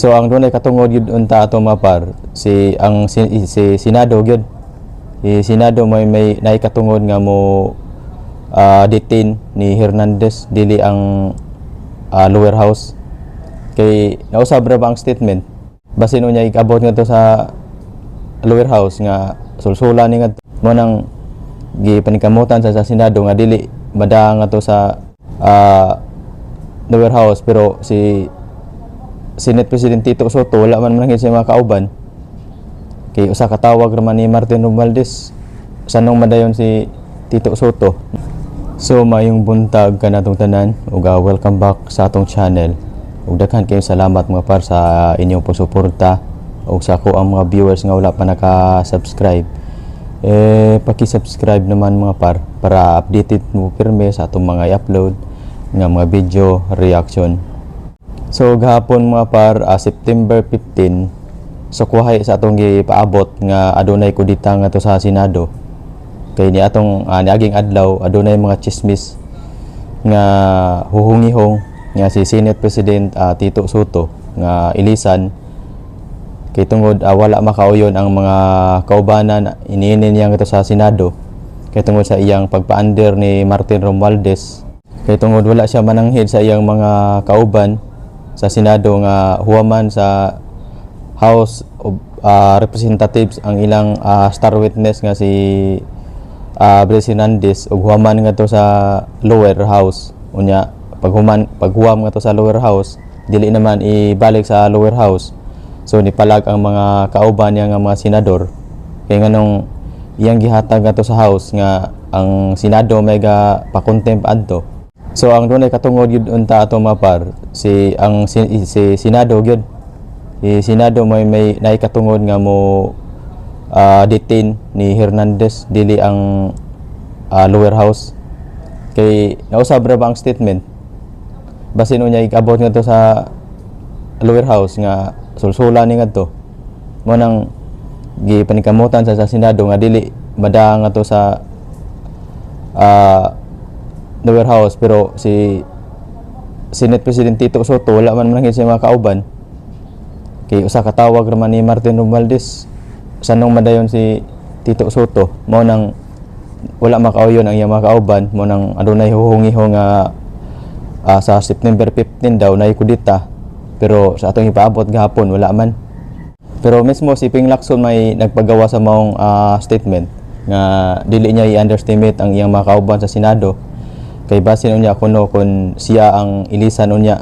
So ang dunay katungod gyud unta ato, mga par, si ang si, si Senado gyud. Si Senado may naay katungod nga mo detain ni Hernandez, dili ang lower house. Kay nausab ra ba ang statement? Basin unya ikabot ngadto sa lower house nga sulsula ni ngadto, mo nang gipanikamutan sa Senado nga dili madaang ngadto sa lower house, pero si Senate President Tito Sotto wala man man siya mga kauban kay usa ka tawag ra man ni Martin Romualdez, sanong madayon si Tito Sotto. So maayong buntag kanatong tanan ug welcome back sa atong channel ug daghan kayong salamat, mga par, sa inyong pagsuporta ug sa ako ang mga viewers nga wala pa naka-subscribe, eh paki-subscribe naman, mga par, para updated mo pirme sa atong mga i-upload nga mga video reaction. So gahapon, mga par, September 15, so kuhay sa atong gipaabot nga adunay kudita nga to sa Senado. Kay ni atong niaging adlaw adunay mga chismis nga huhungihong nga si Senate President Tito Sotto nga ilisan kay tungod wala makauyon ang mga kaubanan iniini niya ngadto sa Senado kay tungod sa iyang pagpaander ni Martin Romualdez, kay tungod wala siya mananghid sa iyang mga kauban sa Senado nga huwaman sa House of Representatives ang ilang star witness nga si Bryce Hernandez ug huwaman ngadto sa lower house. Unya paghuman, paghuwam ngadto sa lower house, dili naman ibalik sa lower house. So nipalag ang mga kauban niya nga mga senador kay nganong iyang gihatag ngadto sa house nga ang Senado may ga pa-contempt adto. So ang dunay katungod gyud unta ato, mga par, si ang si, si Senado gyud. Si Senado may naay katungod nga mo detain ni Hernandez, dili ang lower house. Kay nausab ra ba ang statement? Basin unya ikabot ngadto sa lower house nga sulsula ni ngadto. Mo nang gipanikamutan sa Senado nga dili madaang ngadto sa lower house, pero si Senate President Tito Sotto wala man man siya mga kauban kay usa ka tawag ra man ni Martin Romualdez, sanong madayon si Tito Sotto. Mao nang wala makauyon ang iyang mga kauban, mo nang adunay huhungiho nga sa September 15 daw nay kudita, pero sa atong ipaabot gahapon wala man. Pero mismo si Ping Lacson may nagpagawa sa maong statement nga dili niya i-underestimate ang iyang mga kauban sa Senado kay basin unya kuno kung siya ang ilisan, unya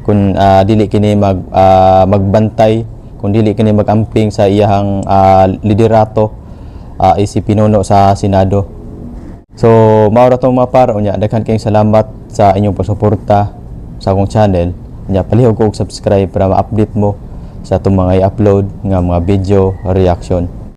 kung dili kini magbantay, kung dili kini magamping sa iyang liderato isip pinuno sa Senado. So mao ra tong, mga par. Unya daghan kayong salamat sa inyong pagsuporta sa akong channel. Unya palihog og subscribe para ma-update mo sa atong mga i-upload nga mga video reaction.